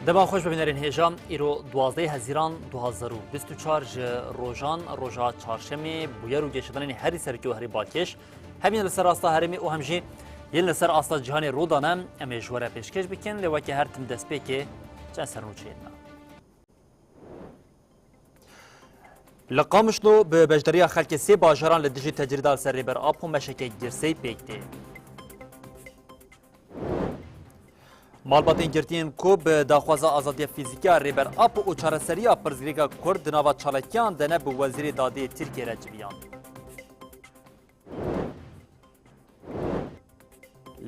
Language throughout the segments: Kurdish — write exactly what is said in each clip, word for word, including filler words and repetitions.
Dema xweş bibînerên hêja, îro duwazdeh Hezîran du hazar û bîst û çar ji rojan, roja çarşemê, bûyer û geşedanên herî serokî û herî balkêş, hem yên li ser asta herêmê û hem jî yên li ser asta cîhanê rû dane, em ê ji we re pêşkêş bikin, lê weke her tim destpêkê çend sernûçeyên me. Li Qamişlo bi beşdariya xelkê sê bajaran li dijî tecrîda li ser Rêber Apo meşeke girseyî pêk tê. Malbatên girtiyên ku bi daxwaza azadiya fîzîkî ya Rêber Apo û çareseriya pirsgirêka Kurd di nava çalakiyan de ne, bi Wezîrê Dadê Tirkiyê re civiyan.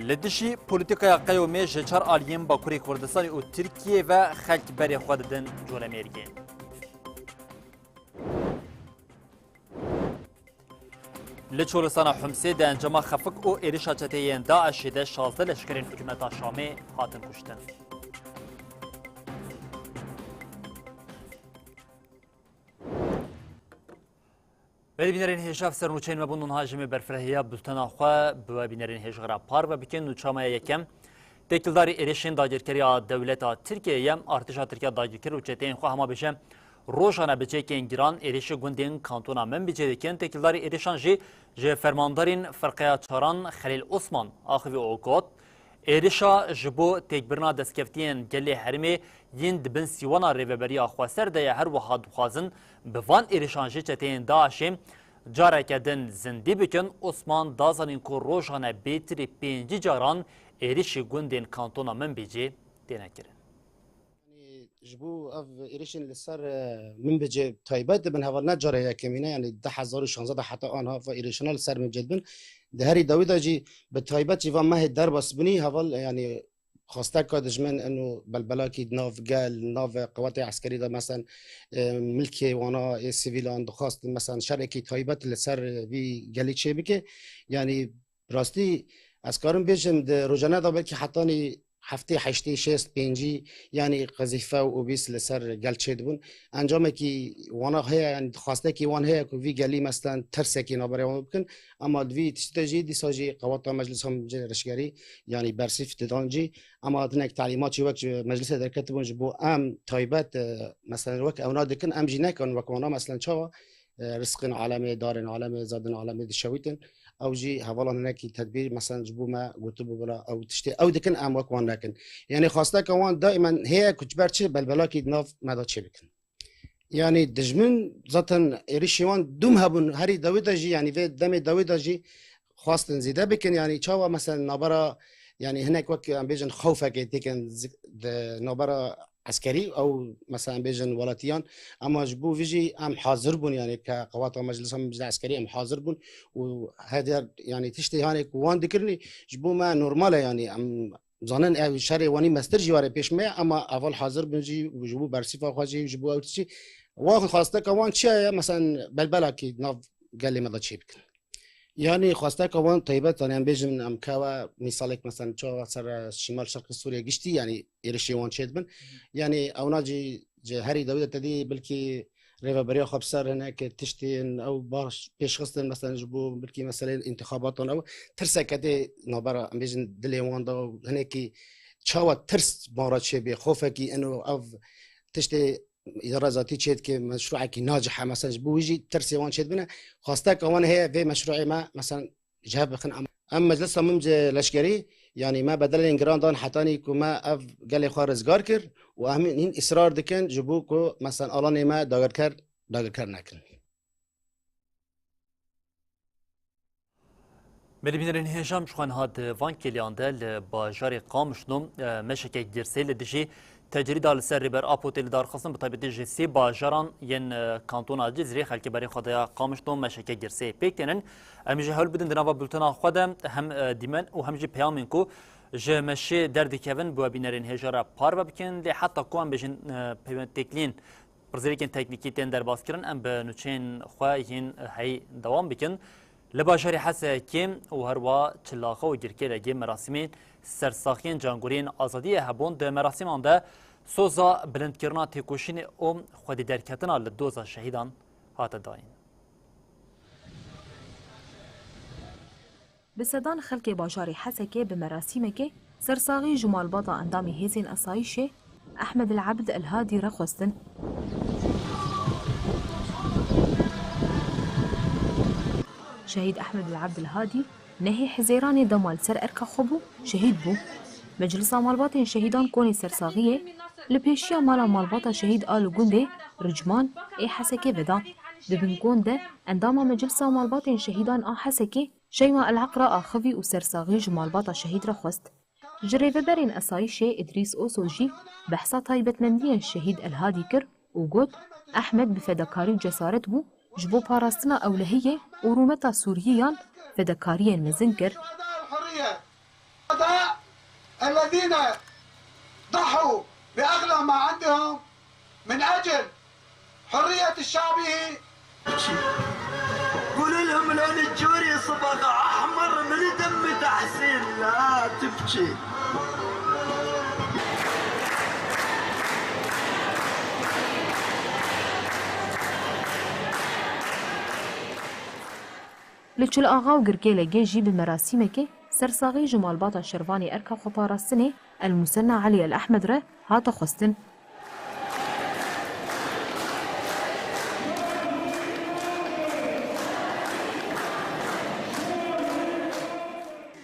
Li dijî polîtîkaya qey û mê ji çar aliyên Bakurê Kurdistanê û Tirkiyê ve xelk berê xwe didin colemêrgê. Li Çolistana Humsê di encama xefik û êrişa çeteyên DAIŞê de şazdeh leşkerên hikûmeta Şamê hatin kuştin. Belê bînerên hêja, ev ser nûçeyên me bûn, niha ji me berfirehîya bultena xwe bi we bînerên hêja re parve bikin. Nûça me ya yekem, têkildarî êrişên dagirkeriya dewleta Tirkiyeyê ye. Artêşa Tirkiya dagirker û çeteyên xwe hema bêje rojane bi çekên giran êrişî gundên kantona Minbicê dikin. Têkildarî êrişan jî ji fermandarên Ferqeya Çaran Xelîl Osman axivî û got, êrişa ji bo têkbirina destkeftiyên gelê herêmê yên di bin sîwana Rêveberiya Xweser de ye. Her wiha dixwazin bi van êrişan jî çeteyên DAIŞê careke din zindî bikin. Osman da zanîn ku rojane bêtirî pêncî caran êrişî gundên kantona Minbicê têne kirin. Yanî ji bo ev êrişên li ser, e, Minbicê taybet dibin, heval ne cara yekemîn e, yanî du hezar û şanzdeh de heta anha va êrişana li ser Minbicê dibin. Di herî dawî de jî bi taybet jî va mehê derbas bûnî, heval, e, yanî xwasteka dijmin ino belbelakî di nav gel, nav qewetê eskerî de, mesen, e, milkê wana ê sivîlan dixwast, mesen, şerekî taybet li ser vî gelî çêbike. Yanî bi rastî ez karim bêjim, di rojane de belkî hetanî heftê, heştê, şêst, pêncî, yanî qezîfe û obîs li ser gel çêdibûn. Encamekî wana heye, yanî xwastekî wan heye ku vî gelî, meselen, tirsekî navberê wan bikin. Ema di vî tiştî de jî dîsa jî qeweta meclisa leşkerî, yanî bersîf didan jî. Ema hinek telîmat jî wek ji meclisê derketibûn ji bo em taybet, e, meselen, wek ewna dikin, em jî nekin wek wana, meselen, çawa, e, rizqên alemê, darên alemê, zadên alemê dişewîtin. Ew jî hevalan hinekî tedbîr, mesen, ji bo me gotibû, bila ew tiştê ew dikin, em wek wan nekin. Yanî xwasteka wan daimen heye ku ji ber çi belbelakî di nav me de çêbikin. Yanî dijmin zaten êrişî wan dûm hebûn, herî dawî de jî, yanî vê demê dawî de jî xwestin zêde bikin. Yanî çawa, mesen, nabera, yanî hinek wek em bêjin xewfekê têkin zi-, di nabera eskerî ew, mesen, em bêjin welatiyan. Ema ji bo vî jî em hazir bûn, yanî ke qewata meclisa meclisa eskerî em hazir bûn û hediya, yanî tiştê hanê ku wan dikirinî ji bo me normal e, yanî em zanin ev şerê wanî mestir jî were pêş me, ema heval hazir bin jî ji bo bersîfa xwe jî, ji bo ew tiştî. Wan xwasteka wan çi ye? Mesen belbelakî nav gelê me de çê bikin. Yanî xwesteka wan taybet, yanî em bêjin, em kewe mîsalek, mesen, çawa ser Şîmal Şerqê Sûriye giştî, yanî êrişê wan çêdibin. Yanî ewna jî ji herî dawî de te dî, belkî rêveberiya xwe bi ser hinek tiştên ew baş pêşxistin, mesen, ji bo belkî meseleyên întixabatan ew tirseke tê navbera, em bêjin, dilê wan de û hinekî çawa tirs wan re çêbê, xofekî ino ev tiştê îdara zatî çêdike, meşruekî nacihe, mesen, ji bo wî jî tirsê wan çêdibine. Xwesteka wan heye vê meşruê me, mesen, ji hev bixin. Em, em meclisa min ji leşkerî, yanî me bedelên giran dan hetanî ku me ev gelê xwe rizgar kir û em hîn îsrar dikin ji bo ku, mesen, alanê me dagirker, dagirker nekin. Belê bînerên hêja, em ji xwe niha di van kêliyan de li bajarê Qamişlo, e, meşeke girseyî li dijî tecrîda li ser Rêber Apo tê lidarxistin, bi taybetî ji sê bajaran yên, e, kantona Cizîrê xelkê berê xwe daya Qamişlo meşeke girseyê pêk tênin. Em jî hewl bidin di nava bultena xwe de hem, e, dîmen û hem jî peyamên ku ji meşê derdikevin bi we bînerên hêja re parve bikin, lê heta ku em bêjin, e, peywen-, têkiliyên Pirsgirêkên teknîkî tên derbas kirin, em bi nûçeyên xwe yên heyî dewam bikin. Li bajarê Hesekê û herwa Çilaxa û Girkêlegê merasîmên sersaxiyên Cangoriyên Azadiyê hebûn. Di merasîman de soza bilindkirina têkoşînê û xwedî derketina li doza şehîdan hate dayîn. Bi sedan xelkê bajarê Hesekê bi merasîmekê sersaxî ji malbata endamê hêzên asayîşê, Ehmed El Abd El Hadî re xwestin. Şehîd Ehmed El Abd El Hadî nehê Hizêranê dema li ser erka xwe bû, şehîd bû. Meclisa Malbatên Şehîdan Konê Sersaxiyê li pêşiya mala malbata şehîd a li gundê Ricman ê Hesekê veda. Di bin kon de endama Meclisa Malbatên Şehîdan a Hesekê Şeyma El Eqra axivî û sersaxî ji malbata şehîd re xwest. Ji rêveberên esayîşê Îdrîs Oso jî behsa taybetmendiyên şehîd El Hadî kir û got, Ehmed bi fedakarî û cesaret bû, ji bo parastina ewlehiyê û rûmeta Sûriyiyan fedakariyên mezin kir. الذين ضحوا بأغلى ما عندهم من أجل حرية شعبه. قولوا لهم لون الجوري صبغ أحمر من دم تحسين، لا تبكي. Li Çil Axa û Girkê Legê jî bi merasîmekê sersaxî ji malbata şervanê erka xweparastinê El Musenna Elî El Ehmed re hate xwestin.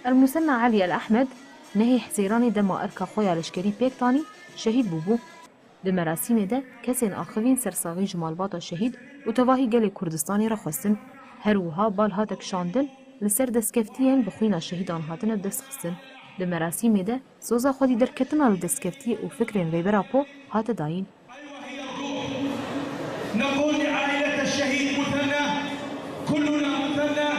El Musenna Elî El Ehmed nehê Hizêranê dema erka xwe ya leşkerî pêk tanî, şehîd bûbû. Di merasîmê de kesên axivîn sersaxî ji malbata şehîd û tevahî gelê Kurdistanê re xwestin. Her wiha bal hate kişandin, li ser destkeftiyên bi xwîna şehîdan hatine bi dest xistin. Di merasîmê de soza xwedî derketina li destkeftiyê û fikrên Rêber Apo hate dayîn. نقول لعائلة الشهيد مثنى، كلنا مثنى،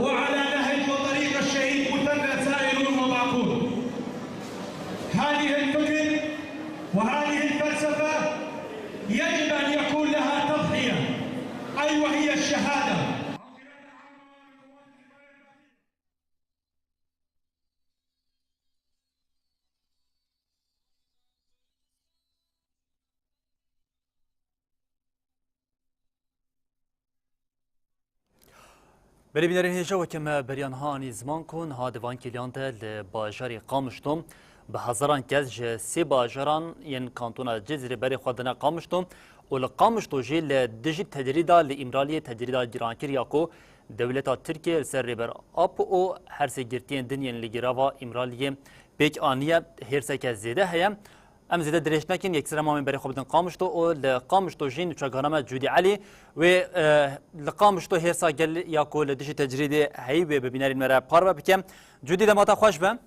وعلى نهج وطريق الشهيد مثنى سائرون وباقون. هذه الفكر وهذه الفلسفة يجب أن يكون لها تضحية، أي وهي الشهادة. Belê bînerên hêja, weke me beriya niha anî ziman ku niha di van kêliyan de li bajarê Qamişlo bi hezaran kes ji sê bajaran yên kantona Cizîrê berê xwe dine Qamişlo û li Qamişlo jî li dijî tecrîda li Îmraliyê tecrîda girankirî ya ku dewleta Tirkiyê li ser Rêber Apo û her sê girtiyên din yên li girava Îmraliyê pêk aniye hêrseke zêde heye. Em zêde dirêj nekin, yeksere mamên berê xwe bidin Qamişlo û li Qamişlo jî nûçegana me Cûdî Elî wê, e, li Qamişlo hêrsa gel ya ku li dijî tecrîdê heyî wê bi bînerên me re parve bike. Cûdî, dema te xweş be.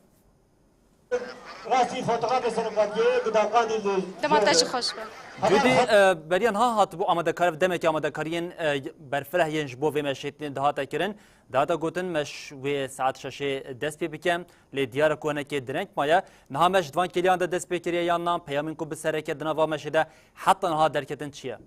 Rastî fotografê serokatiyê gudakanî li Dema te jî xweş be. Cûdî, e, beriya niha hatibû amadekar-, demekî amadekariyên, e, berfireh yên ji bo vê meşê dihate kirin. Dihate gotin meş wê saet şeşê dest pê bike. Lê diyar e ku hinekê direng maye. Niha meş di van kêliyan de dest pê kiriye yan na? Peyamên ku bi sereke di nava meşê de heta niha derketin çi ye?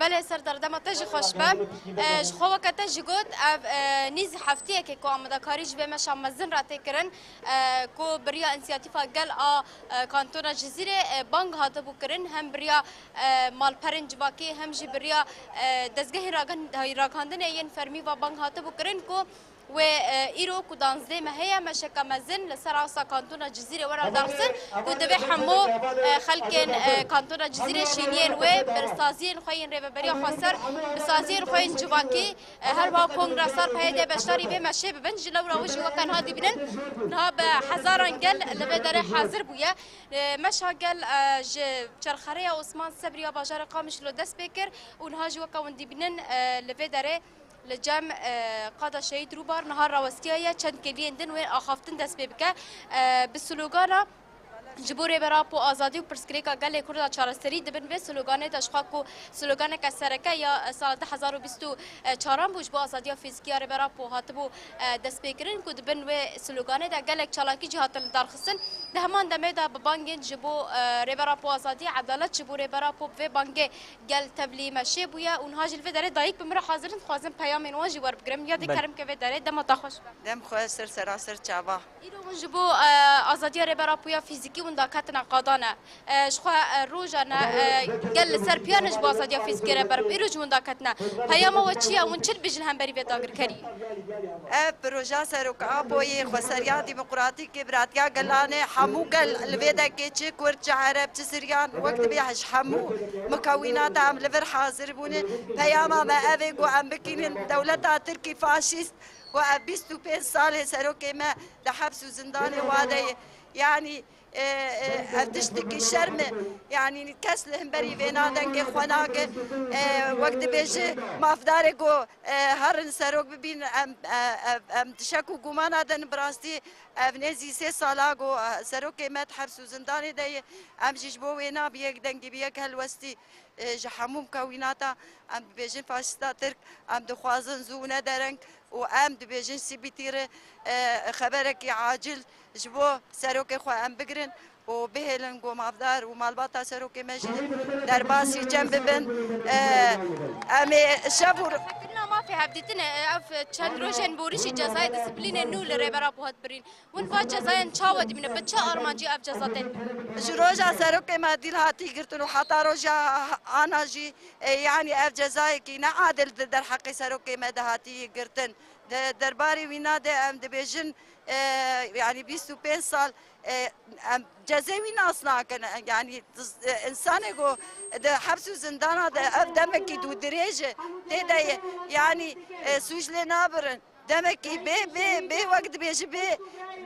Belê Serdar, dema te jî xweş be. E, ji xwe weke te jî got, ev, e, nîz heftiyekê ku amadekarî ji vê meşa mezin re tê kirin, e, ku bi riya însiyatîfa gel a, e, Kantona Cizîrê, e, bang hatibû kirin, hem bi riya, e, malperên civakî, hem jî bi riya, e, dezgehên ragan-, ragihandinê yên fermî ve bang hatibû kirin ku wê, e, îro ku danzdeh mehê ye, meşeke mezin li ser asta kantona Cizîrê were darxistin ku divê hemû, e, xelkên, e, kantona Cizîrê şêniyên wê bi saziyên xwe yên rêveberiya xweser, bi saziyên xwe yên civakî, e, her wiha Kongra Sar P Y D beşdarî vê meşê bibin. Ji lewra wê jî weke niha dibînin, niha bi hezaran gel li vê derê hazir bûye. E, meşa gel, e, ji Çerxerêya Osman Sebrî ya bajarê Qamişlo dest pê kir û niha jî weke hûn dibînin, e, li vê derê Li cem, e, qada Şehîd Rûbar niha rawestiyaye çend kêliyên din wê axaftin dest pê bike. E, bi slogana ji bo Rêber Apo azadî û pirsgirêka gelê Kurda çareserî dibin vê sloganê de, ji xwe ku sloganeke sereke ya, e, sala du hezar û bîst û çaran bû, ji bo azadiya fîzikî ya Rêber Apo hatibû, e, destpêkirin ku dibin wê sloganê de gelek çalakî jî hatin lidarxistin. Di heman demê de bi bangên ji bo, e, Rêber Apo Azadî, Edalet ji bo Rêber Apo, bi vê bangê gel tevlî me şê bûye û niha jî li vê derê dayik bi min re hazir in, dixwazim peyamên wan jî werbigirim. Ya dê kerem ke vê derê, dema te xweş be. Dem xweş, ser sera ser çava. Îro hûn ji bo, e, azadiya Rêber Apoya fîzîkî hûn daketine qada ne. E, ji xwe, e, roja ne, e, gel li ser piya ne ji bo azadiya fîzîkî Rêber Apo. Îro jî hûn daketine. Peyama we çi ye? Hûn çi dibêjin hemberî vê dagirkerî? Ev proja Serok Apoyê, xweseriya demokratîkê, biratiya gelan e, hemû gel li vê dekê, çi Kurd, çi Ereb, çi Siryan, wek dibê ji hemû mukewînata em li vir hazir bûne. Peyama me ev ê ku em bikînin dewleta Tirkî faşîst ku ev bîst û pênc salê serokê me di heps û zindanê wa de ye. Yanî, e, e, ev tiştekî şerm e. Yanî kes li hemberî vêna dengê xwe nake. E, wek dibêje mafdarê ku, e, herin serok bibîn, em, e, ev, em di şek û gumana de ne, bi rastî ev nêzî sê sala ku, e, serokê me di heps û zindanê de ye. Em jî ji bo wêna bi yek dengî, bi yek helwestî, e, ji hemû mukewînata, em dibêjin faşîsta Tirk, em dixwazin zû nedereng û em dibêjin sîbitî re, e, xeberekî acil ji bo serokê xwe em bigirin û bihêlin ku mafdar û malbata serokê me jî derbasî cem bibin. E, em ê şev û Kirina mafê hevdîtinê, ev çend rojên borî jî cezayê disiplînê nû li Rêber Apo hat birîn. Hûn va cezayên çawa dibîne? Bi çi armancî ev ceza tên? Ji roja serokê me dîl hatî girtin û heta roja ana jî, e, yanî ev cezayekî neadil di derheqê serokê me de hatî girtin. Di derbarê wîna de em dibêjin, e, yanî bîst û pênc sal, e, em cezê wî nas nakin. Yanî, e, însanê ku di heps û zindana de ev demekî dû dirêj e, tê de ye. Yanî, e, sûc lê nabirin. Demekî bê, bê, bê wek dibêjî bê,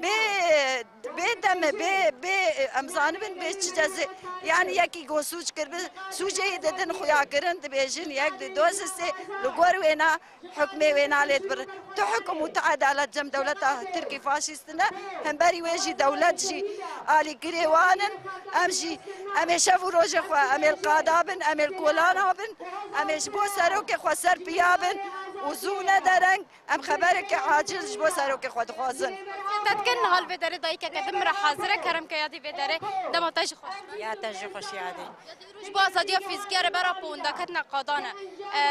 bê, bê deme, bê, bê, em zanibin bê çi cezê. Yanî yekî go sûc kiribin, sûcê yê didin xuyakirin, dibêjin yek, du, du, sê, sê, li gor wêna hukmê wêna lê dibir. Tu hukum û tu edalet cem dewleta Tirkî faşîst ne, hemberî wê jî dewlet jî alîgirê wan in. Em jî, em ê şev û rojê xwe, em ê li qada bin, em ê li kolana bin, em ê ji bo serokê xwe ser piya bin û zû nedereng. Em xeberekî acil ji bo serokê xwe dixwazin. Te dikin niha li vê derê dayikeke din min re hazir e, kerem ke yadî vê derê dema te jî xweş. Ya te jî xweş yadî. Ji bo azadiya fîzîkî ya Rêber Apo hûn daketine qada ne. E,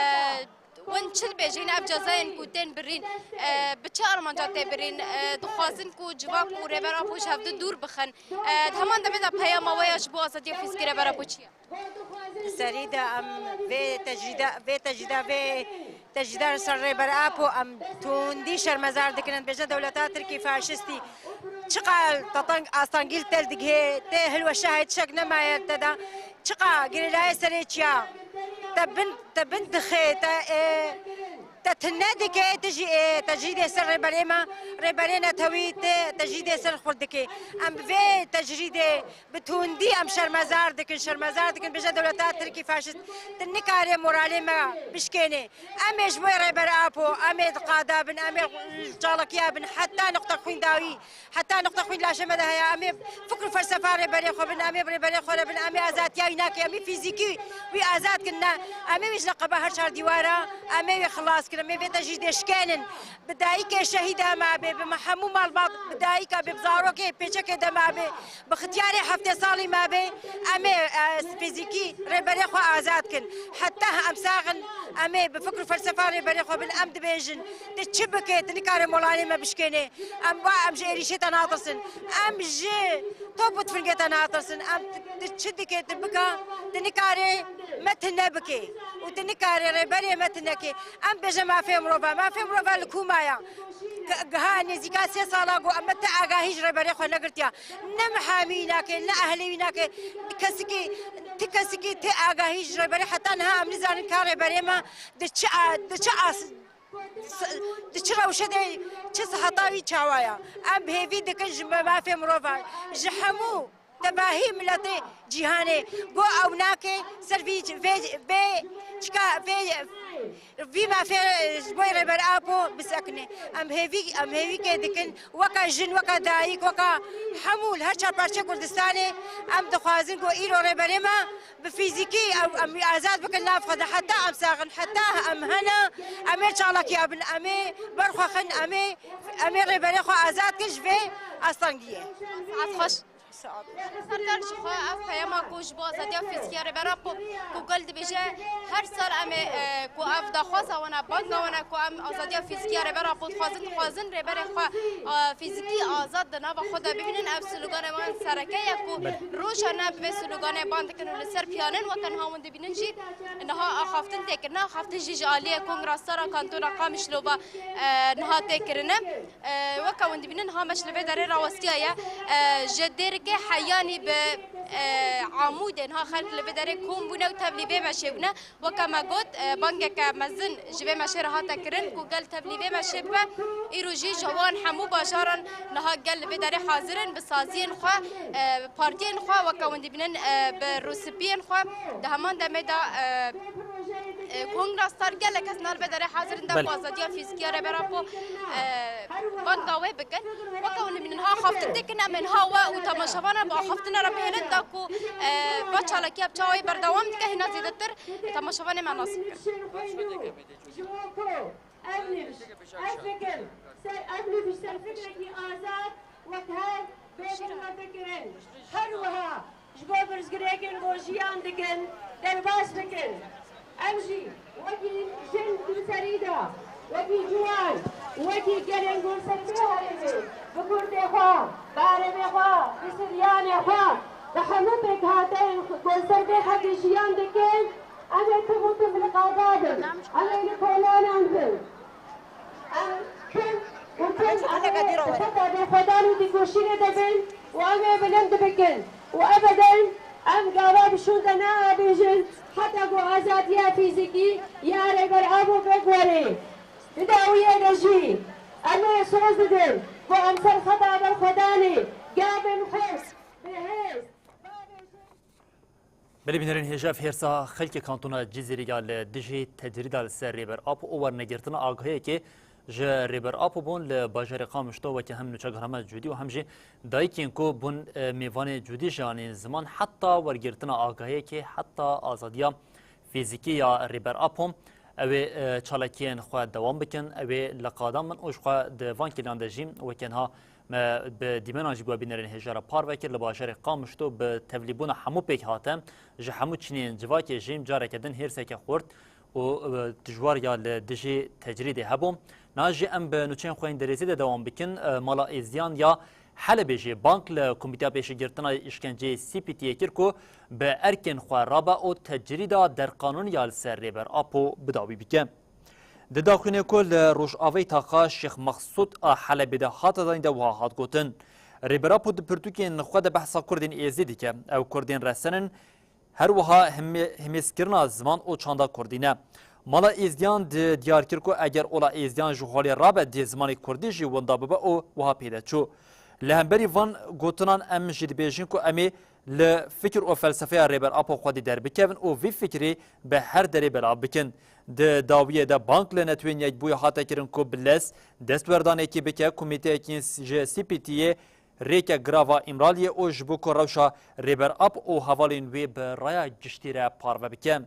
hûn çi dibêjin ev cezayên ku tên birîn, e, bi çi armanca tê birîn? E, dixwazin ku civak û Rêber Apo ji hevdu dûr bixin. E, di heman demê de peyama we ya ji bo azadiya fîzîkî Rêber Apo çi ye? Di serî de em vê tecrîda, vê tecrîda, vê tecrîda li ser Rêber Apo em tundî şermezar dikin. Em dibêjin dewleta Tirkî faşistî çiqas tatang astangî li te digihê, tê hilweşahê tişek nemaye te de. Çiqa girêlayê serê çiya te bin, te bin dixê, te, ê, te tune dike, tu jî ê tecrîdê ser rêberê me, rêberê netewî tê tecrîdê ser xurt dike. Em bi vê tecrîdê bi tundî em şermezar dikin, şermezar dikin, bêje dewleta Tirkî faşîst, tu nikarê moralê me bişkênê. Em ê ji bo Rêber Apo, em ê di qada bin, em ê li çalakiya bin, heta noqta xwîn dawî, heta noqta xwîn laşê me de heye, em ê fikr û felsefa rêberê xwe bin, em ê bi rêberê xwe re bin, em ê azadiya wî nakin, em ê fîzîkî wî azad kin, ne, em ê wî ji neqeba her çar dîwara, em ê wê xilas kin, em ê vê tecrîdê şikênin. Bi dayikê şehîda me be, bi me hemû malbat, bi dayika be, bi zarokê pêçekê de me be, bi xitiyarê heftê salî me be, em ê, e, fîzîkî rêberê xwe azad kin. Heta em sax in, em ê bi fikr û felsefa rêberê xwe bin, em dibêjin, tu çi bike, tu nikare molanê me bişkênê. Em wa, em ji êrîşê te natirsin. Em ji top û tifingê te natirsin. Em tu, tu çi dike, tu bika, tu nikare me tune bike. Û tu nikare rêberê me tune ke. Em bêje mafê mirova. Mafê mirova li ku maya? Ge-, geha nêzîka sê sala ku em me ti agahî ji rêberê xwe negirtiya. Ne mihamî nake, ne ehlê wî nake. Kesikî, ti kesikî ti agahî ji rêberê, heta niha em nizanin ka rêberê me di çi a-, di çi as-, di çi rewşe de, çi siheta wî çawa ya. Em bi hêvî dikin ji me mafê mirova, ji hemû tevahî miletê cîhanê, go ew nake ser vî, vê, vê, çika vê, vî mafê ji bo Rêber Apo bisekine. Em hêvî, em hêvîkê dikin, weke jin, weke dayik, weke hemû li her çar parçe Kurdistanê, em dixwazin ku îro rêberê me bi fîzîkî ew, em wî azad bikin nav xwe de. Heta em sax in, heta em hene, em ê çalakiya bin, em ê berxwexin, em ê, em ê rêberê xwe azad kin ji vê astengiyê. Saet xweş. Serdar ji xwe ev peyama ku ji bo azadiya fîzîkî ya Rêber Apo ku gel dibêje, her sal em ê, e, ku ev daxwaza wan e, banga wan e ku em azadiya fîzîkî ya Rêber Apo dixwazin, dixwazin rêberê xwe, e, fîzîkî azad di nava xwe de bibînin. Ev sloganê wan sereke ye ku Belê. rojane bi vê sloganê ban dikin û li ser piyanên weke niha hûn dibînin jî niha axaftin tê kirine. Axaftin jî ji aliyê Kongra Star a Kantona Qamişlo ve, e, niha tê kirine. E, weke hûn dibînin, niha me ji li vê derê rawastiyaye. E, ji Dêrikê Heyanî bi, e, Amûdê niha xelk li vê derê kom bûne û tevlî vê meşê bûne. Weke me got, e, bangeke mezin ji vê meşê re hate kirin ku gel tevlî vê meşê bibe. Îro jî ji wan hemû bajaran niha gel li vê derê hazir in, bi saziyên xwe, e, bi partiyên xwe, weke hûn dibînin, e, bi rûspiyên xwe. Di heman demê de, e, e, Kongra Star gelek kes niha li vê derê hazir in, da Belê. ku azadiya fîzîkî ya Rêber Apo, e, banga wê bikin. Weke hûn dibînin, ha xaftin tê kirin, em ê niha we û temaşevanan bi axaftina re bihêlin, da ku, e, va çalakiya bi çawa yê berdewam dike, hîna zêdetir temaşevanê me nas bikin. Ev nivş, ev fikir, ser, ev nivş ser fikrekî azad wek hev bê bilwe bikirin. Her wiha ji bo pirsgirêkên ku jiyan dikin, derbas bikin. Em jî wekî jin di serî de, wekî ciwan, wekî gelên ku li ser pê herêmê, bi kurdê xwe, bi erêbê xwe, bi siryanê xwe, bi hemû pêkhateyên ku li ser vê xetê jiyan dikin, Em ê tim û tim li qada bin. Em ê li kolanan bin. Em tim û tim em ê di xeta bêxwedan û dîkoşînê de bin û em ê bilind bikin. Û ebeden em gava bi şûnde nabêjin heta ku azadiya fîzîkî ya Rêber Apo bê werê. Di dawiyê de jî em ê soz didin ku em ser xeta berxwedanê gavên xwe bi hêz. Belê bînerên hêja, ev hêrsa xelkê kantona Cizîrê ya li dijî tecrîda li ser Rêber Apo û wernegirtina agahiyekê ji Rêber Apo bûn li bajarê Qamişlo, weke hem nûçegarhema Cûdî û hem jî dayikên ku bûn, e, mêvanê Cûdî jî anîn ziman, heta wergirtina agahiyekê, heta azadiya fîzîkî ya Rêber Apo. Ew ê, e, çalakiyên xwe dewam bikin, ew ê li qadan bin û ji xwe di van kêliyan de jî weke niha me bi dîmenan jî bi we bînerên hêja re parve kir. Li bajarê Qamişlo bi tevlîbûna hemû pêk hate, ji hemû çîneyên civakê jî careke din hêrseke xurt û, e, dijwar ya li dijî tecrîdê hebû. Niha jî em bi nûçeyên xwe yên derêzî de dewam bikin. E, Mala Êzdiyan ya Helebê jî bang li Komîteya Pêşîgirtina Îşkenceyê C P T'yê kir ku bi erkên xwe rabe û tecrîda derqanûnî ya li ser Rêber Apo bi dawî bike. Di daxuyanê ku li rojavayê taxa Şêx Mexsûd a Helebê de hate danîn de wiha hat gotin, Rêber Apo di pirtûkên xwe de behsa Kurdên Êzidî dike. Ew Kurdên resen in, her wiha himê-, himêzkirina ziman û çanda Kurdî ne. Mala Êzdiyan di diyar kir ku eger ola Êzdiyan ji holê rabe dê zimanê Kurdî jî winda bibe û wiha pê de çû. Li hemberî van gotinan em jî dibêjin ku em ê li fikir û felsefeya Rêber Apo xwedî derbikevin û vî fikrî bi her derê belav bikin. Di dawiyê de bang li Netewên Yekbûyî hate kirin ku bi lez destwerdanekî bike, komîteyekî ji C P T'yê rêke girava Îmraliyê û ji bo ku rewşa Rêber Apo û hevalên wê bi raya giştî re parve bike.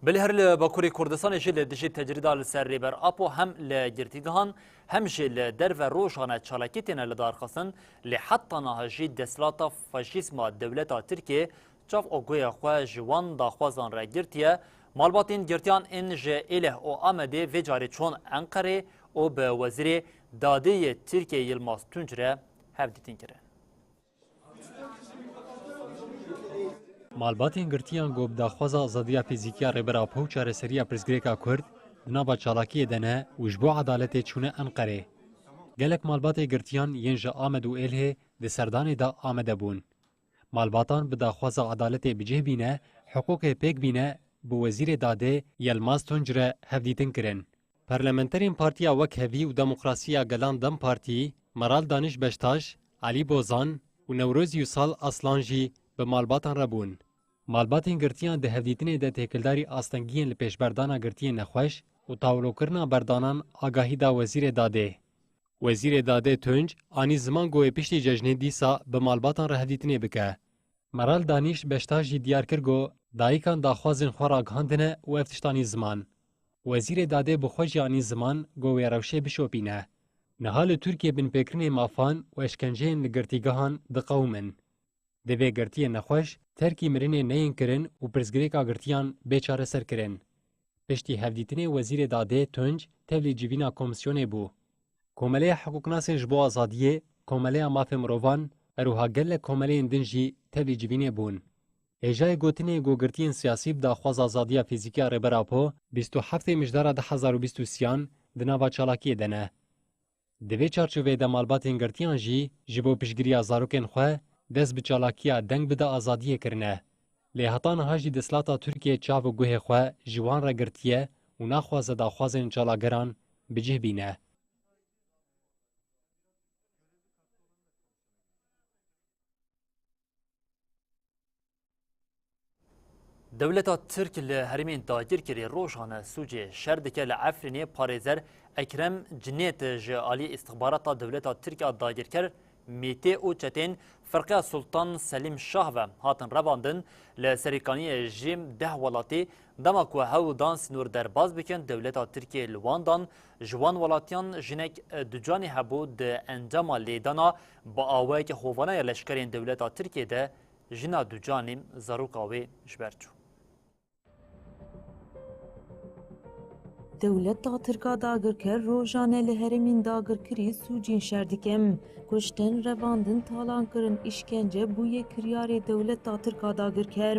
Belê her li Bakurê Kurdistanê jî li dijî tecrîda li ser Rêber Apo hem li girtîgehan hem jî li derve rojane çalakî têne lidarxistin, lê heta niha jî desthilata faşîzma dewleta Tirkiyê çav û guhê xwe ji wan daxwazan re girtiye. Malbatên girtiyan ên ji Êlih û Amedê vê carê çûn Enqerê û bi Wezîrê Dadê yê Tirkiyê Yilmaz Tunç re hevdîtin kirin. Malbatên girtiyan ku bi daxwaza azadiya fîzîkî ya Rêber Apo û çareseriya pirsgirêka Kurd di nava çalakiyê de ne û ji bo edaletê çûne Enqerê. Gelek malbatê girtiyan yên ji Amed û Êlihê di serdanê de amade bûn. Malbatan bi daxwaza edaletê bi cih bîne, hiqûqê pêk bîne, bi Wezîrê Dadê Yilmaz Tunç re hevdîtin kirin. Parlamenterên Partiya Wekhevî û Demokrasiya Gelan DEM Partî, Meral Daniş Beştaş, Elî Bozan û Newroz Yusal Aslan jî bi malbatan re bûn. Malbatên girtiyan di hevdîtinê de têkildarî astengiyên li pêşberdana girtiyên nexweş û tawlokirina berdanan agahî da Wezîrê Dadê. Wezîrê Dadê Tunç anî ziman ku wê piştî cejnê dîsa bi malbatan re hevdîtinê bike. Meral Danîş Beştaş jî diyar kir ku dayikan daxwazên xwe ragihandine û ev tişt anî ziman. Wezîrê Dadê bi xwe jî anî ziman ku wê rewşê bişopîne. Niha li Tirkiyê binpêkirinê mafan û eşkenceyên li girtîgehan diqewimin. Divê girtiyên nexweş terkî mirinê neyên kirin û pirsgirêka girtiyan bê çareserkirin. Piştî hevdîtinê Wezîrê Dadê Tunç tevlî civîna komîsyonê bû. Komeleya Hiqûqnasên ji bo Azadiyê, Komeleya Mafê Mirovan, her wiha gelek komeleyên din jî tevlî civînê bûn. Hêjayê gotinê ku girtiyên siyasî bi daxwaza azadiya fîzîkî ya Rêber Apo bîst û heftê Mijdara du hezar û bîst û sêyan di nava çalakiyê de ne. Di vê çarçoveyê de malbatên girtiyan jî ji bo piştgiriya zarokên xwe dest bi çalakiya Deng Bide Azadiyê kirine. Lê heta niha jî desthilata Tirkiyê çav û guhê xwe ji wan re girtiye û naxwaze daxwazên çalakgeran bi cih bîne. Dewleta Tirk li herêmên dagirkirî rojane sûcê şer dike. Li Efrînê parêzer Ekrem Cinêt ji aliyê îstixbarata dewleta Tirk a dagirker, mîtê û çeteyên Ferqiya Sultan Selîm Şah ve hatin revandin. Li serîkaniyê jî deh welatî, dema ku hewl dan sînor derbas bikin, dewleta Tirkiyê li wan dan. Ji wan welatiyan jinek ducanî hebû, di encama lêdana bi awayeke hovane ya leşkerên dewleta Tirkiyê de jina ducanî zaroka wê ji ber çû. Dewleta Tirk a dagirker rojane li herêmên dagirkirî sûcên şer dikim. Kuştin, revandin, talankirin, îşkence bûye kiryarê dewleta Tirk a dagirker.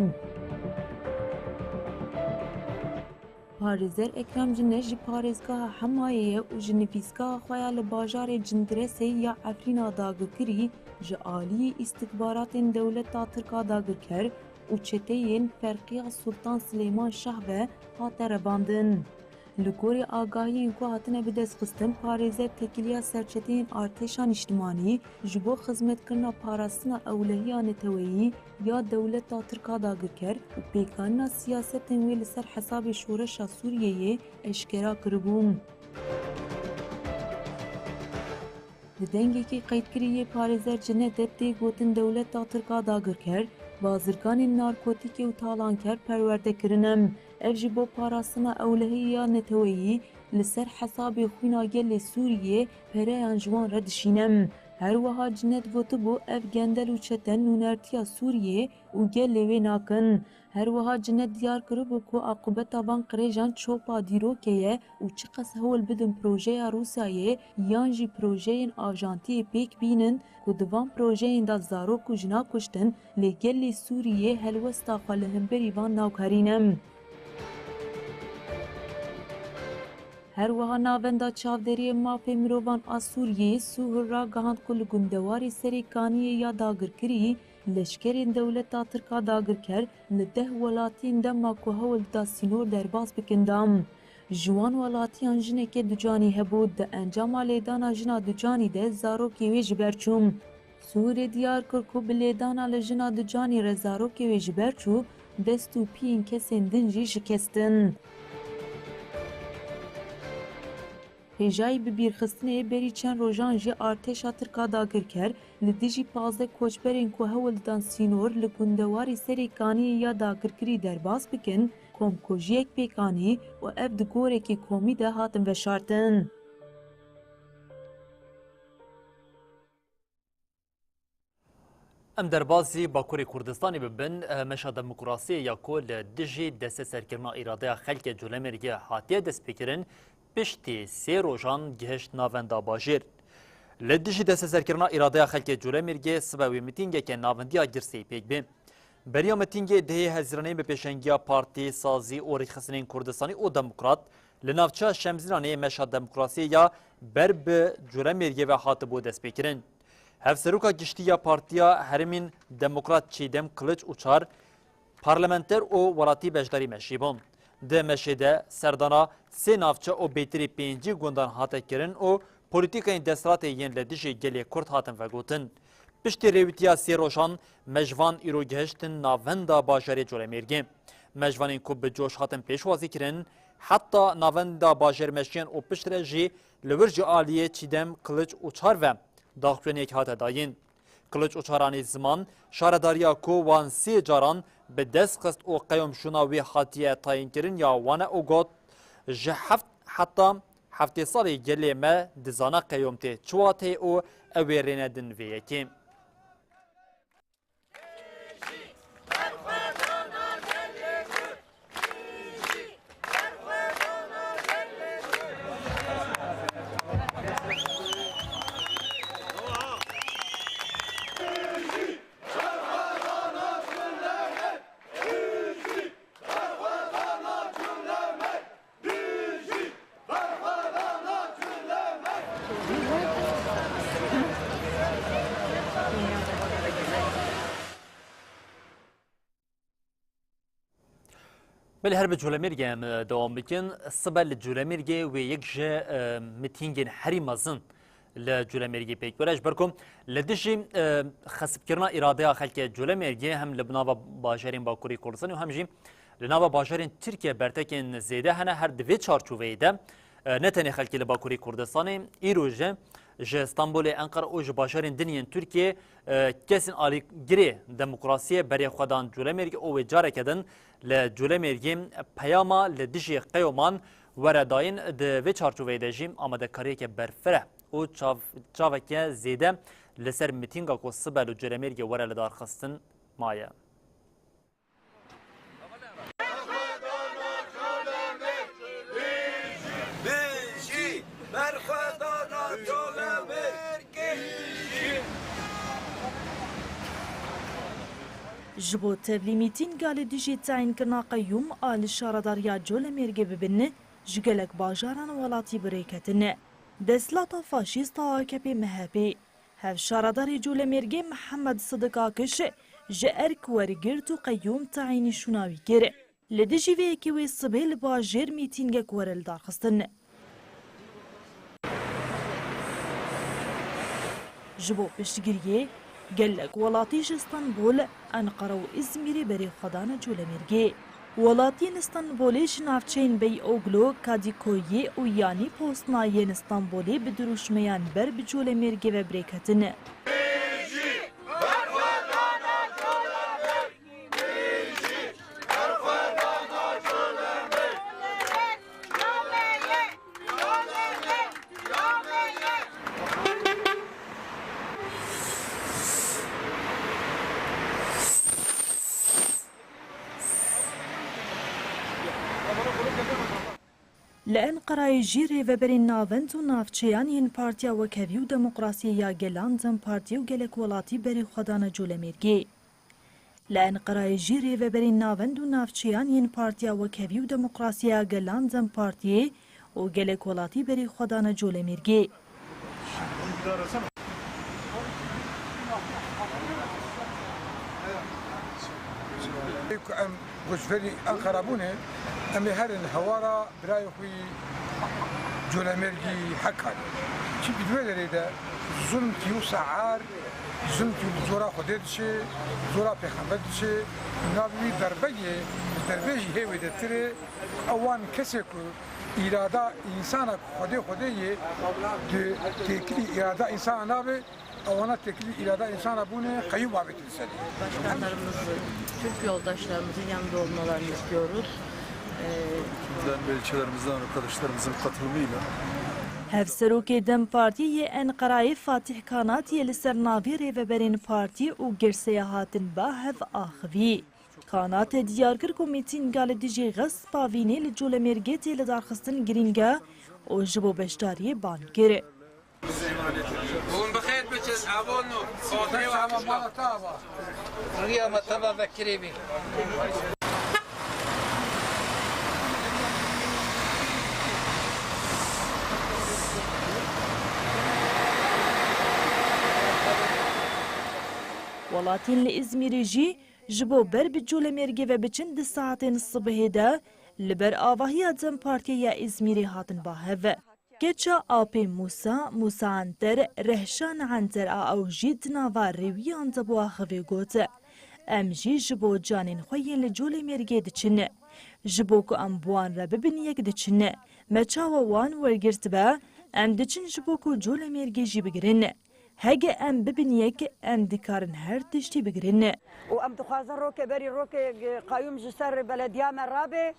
Parêzer Ekrem Cine ji parêzgeha Hemayê ye û ji nivîsgeha xwe ya li bajarê Cindiresê ya Efrîna dagirkirî ji aliyê îstixbaratên dewleta Tirk a dagirker û çeteyên Ferqiya Sultan Silêman Şah ve hate revandin. Li gorî agahiyên ku hatine bidestxistin, parêzer têkiliya serçeteyên artêşa nîştimanî ji bo xizmetkirina parastina ewlehiya neteweyî ya dewleta Tirk a dagirker û pêkanîna siyasetên wê li ser hesabê şoreşa Sûriyeyê eşkera kiribû. Di dengekî qeydkirî yê parêzer Cine de tê gotin dewleta Tirk a dagirker, bazirganên narkotîkê û talanker perwerde kirine. Ev ji bo parastina ewlehiyê ya neteweyî li ser hesabê xwîna gelê Sûriyê pereyan ji wan re dişîne. Her wiha Cine digotibû, ev gendel û çete nûnertiya Sûriyê û gelê wê nakin. Her wiha Cine diyar kiribû ku aqûbeta van qirêjan çopa dîrokê ye û çiqas hewl bidin projeya Rûsyayê yan jî projeyên ajantiyê pêk bînin ku di van projeyên de zarok û jina kuştin, lê gelê Sûriyê helwesta xwe li hemberî van naguherîne. Her wiha Navenda Çavdêriyê Mafê Mirovan a Sûriyeyê Sûhur ragihand ku li gundewarê Serê Kaniyê ya dagirkirî, leşkerên dewleta Tirk a dagirker li deh welatiyên dema ku hewl dida sînor derbas bikin, da. Ji wan welatiyan jineke ducanî hebû, di encama lêdana jina ducanî de zarokê wê ji ber çû. Sûrê diyar kir ku bi lêdana li jina ducanî re zarokê wê ji ber çû, dest û piyên kesên din jî şikestin. Hêjayî bibîrxistinê, berî çend rojan jî artêşa Tirk a dagirker li dijî pazdeh koçberên ku hewl didan sînor li gundewarî Serê Kaniyê ya dagirkirî derbas bikin, komkujiyek pêk anî û ev di gorekî komî de hatin veşartin. Em derbasî Bakurê Kurdistanê bibin, meşa demokrasiyê ya ku li dijî desteserkirina îradeya xelkê Colemêrgê hatiye destpêkirin, piştî sê rojan gihişt navenda bajêr. Li dijî desteserkirina îradeya xelkê Colemêrgê sibe wê mitîngeke navendiya girseyî pêk bê. Beriya mitîngê dehê Hezîranê bi pêşengiya Partî, Sazî û Rêkxistinên Kurdistanî û Demokrat li navçeya Şemzînanê meşa demokrasiyê ya ber bi Colemêrgê ve hatibû destpêkirin. Hevseroka giştî ya Partiya Herêmên Demokrat Çîdem Kiliç Uçar, parlamenter û welatî beşdarî meşî bûn. Di meşê de serdana sê navçe û bêtirî pêncî gundan hate kirin û polîtîkayên desthilatê yên li dijî gelê Kurd hatin vegotin. Piştî rêwîtiya sê rojan, mejvan îro gihiştin navenda bajarê Colemêrgê. Mejvanên ku bi coş hatin pêşwazî kirin, heta navenda bajêr meşiyan û piştre jî li wir ji aliyê Çîdem Kiliç Uçar ve daxuyaniyek hate dayîn. Kiliç Uçar anî ziman, şaredariya ku wan sê caran bi dest xist û qeyomşûna wê hatiye tayînkirin ya wan e û got, ji heft heta Heftê salê gelê me dizana qeyûm tê çi wateyê û ew ê rênedin vê yekê. Belê, her bi Colemêrgê em, e, dewam bikin. Sibe li Colemêrgê wê yek ji, e, mitîngên herî mezin li Colemêrgê pêk were. Ji ber ku li dijî, e, xesibkirina îradeya xelkê Colemêrgê hem li nava bajarên Bakurê Kurdistanê û hem jî li nava bajarên Tirkiye bertekên zêde hene. Her di vê çarçoveyê de, e, ne tenê xelkê li Bakurê Kurdistanê, îro jî ji Stenbolê, Enqera û ji bajarên din yên Tirkiyê, e, kesên alîgirê demokrasiyê berê xwe dan Colemêrgê û wê careke din li Colemêrgê peyama li dijî qeyûman were dayîn. Di vê çarçoveyê de jî amadekariyeke berfireh û çav-, çaveke zêde li ser mitînga ku sibe li Colemêrgê were lidarxistin maye. Bijî berxwedana Colemêrgê! Ji bo tevlî mîtînga li dijî tayînkirina qeyûm a li Şaredariya Colemêrgê bibin, ji gelek bajaran welatî bi rê ketin. Desthilata faşîst a A K P M H P, hevşaredarê Colemêrgê Mihemed Sidik Akiş ji erk wergirt û qeyûm tayînî şûna wî kir. Li dijî vê yekê wê sibê li bajêr mîtîngek were lidarxistin. Ji bo piştgiriyê, gelek welatî ji Stenbol, Enqera û Îzmîrê berê xwe dane Colemêrgê. Welatiyên Stenbolê ji navçeyên Beyoglu, Kadîkoyê û Yanî Posna yên Stenbolê bi dirûşmeyan ber bi Colemêrgê ve bi rê ketin. Li Enqerayê jî rêveberên navend û navçeyan yên Partiya Wekhevî û Demokrasiyê ya Gelan, DEM Partî û gelek welatî berê xwe dane Colemêrgê. Li Enqerayê jî rêveberên navend û navçeyan yên Partiya Wekhevî û Demokrasiya Gelan, DEM Partiyê û gelek welatî berê xwe dane Colemêrgê. Ku em goçberî Enqera bûne, em ê herin hewara birayê xwe yî Colemêrgî Hekan. Çimkî di wê derê de zulmkî wisa ar, zulmkî bi zora Xwedê diçe, zora pêxember diçe, navê wî derbe ye, derbe jî hê wê de tir e. Ewan kesê ku îrada însana ku Xwedê Xwedê ye, di têkilî îrada însana nabe, ewana têkilî îrada însana bûne, qeyûm avêtin serê. Başkanlarımızın, Türk yoldaşlarımızın yanında olmalarını istiyoruz. Ee, Buradan ilçelerimizden arkadaşlarımızın katılımıyla Hevserokê DEM Partiyê yê Enqerayê Fatîh Kanatiyê li ser navê rêveberên partî û girseya hatin ba hev axivî. Kanatê diyar kir ku mîtînga li dijî xespa vînê li Colemêrgê tê lidarxistin girîng e û ji bo beşdariyê bang kir. Hûn bi xêr biçin, avon û xotê û hemû. Riya me teva vekirê bî. Welatiyên li Îzmîrê jî ji bo ber bi Colemêrgê ve biçin di saetên sibihê de li ber avahiya DEM Partiyê ya Îzmîrê hatin ba hev. Keça Apê Mûsa, Mûsa Enter, Rehşan Enter a ew jî di nava rêwiyan de bû axivê got, em jî ji bo canên xwe yên li Colemêrgê diçin. Ji bo ku em bi wan re bibin yek diçin. Me çawa wan wergirtibe, em diçin ji bo ku Colemêrgê jî bigirin. Hege em bibin yek, em dikarin her tiştî bigirin. Û em dixwazin rokê berî rokê, e, qeyûm ji ser belediya me rabe.